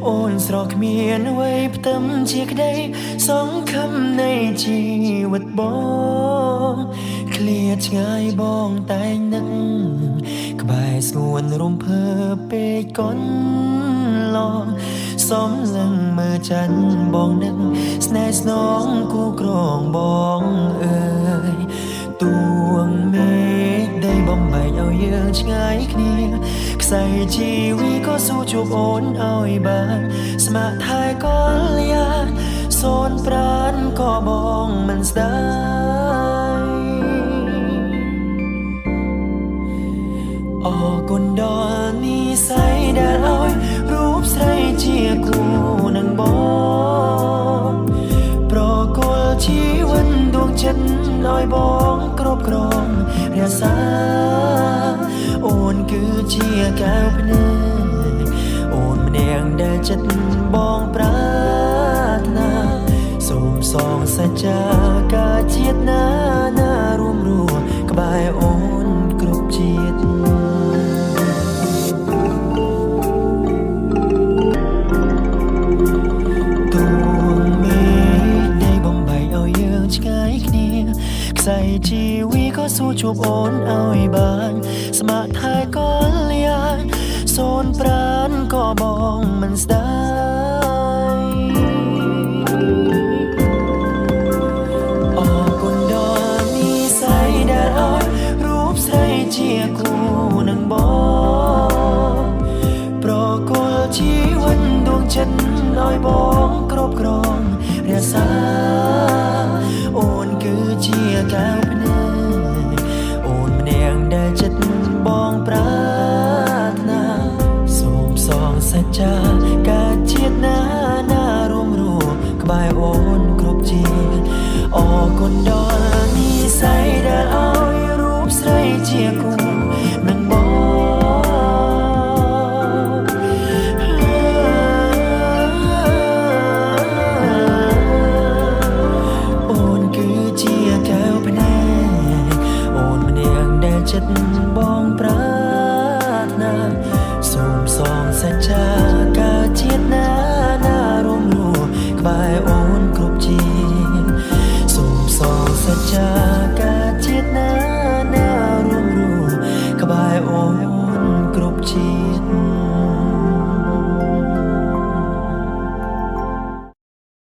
អូនស្រស់គ្មានអ្វីផ្ទឹមជាក្តីសង្ឃឹមនៃជីវិតបងឃ្លាតឆ្ងាយបងតែងនឹកក្បែរស្ងួនរំភើបពេកកន្លងសំលឹងមើលច័ន្ទបងនឹកស្នេហ៍ស្នងគូក្រងបងអើយ ទួងមេឃដីបំបែកឲ្យយើងឆ្ងាយគ្នាខ្សែជីវិតក៏ស៊ូជួបអូនឲ្យបានស្ម័គ្រថែកល្យាសូនប្រានក៏បងមិនស្ដាយអរគុណដល់និស័យដែលឲ្យរូបស្រីជាគូនឹងបងប្រគល់ជីវិតដួងចិត្តឲ្យបងគ្រប់គ្រងរក្សាអូនគឺជាកែវភ្នែកអូនម្នាក់ដែលចិត្តបងប្រាថ្នាសូមសងសច្ចាការជាតិណាណារួមរស់ក្បែរអូនគ្រប់ជាតិ ទួងមេឃដីបំបែកឲ្យយើងឆ្ងាយគ្នាខ្សែជីវិតក៏ស៊ូជួបអូនឲ្យបានស្ម័គ្រថែកល្យាសូនប្រានក៏បងមិនស្ដាយអរគុណដល់និស័យដែលឲ្យរូបស្រីជាគូនឹងបងប្រគល់ជីវិតដួងចិត្តឲ្យបងគ្រប់គ្រងរក្សាអូនគឺជាកែវភ្ន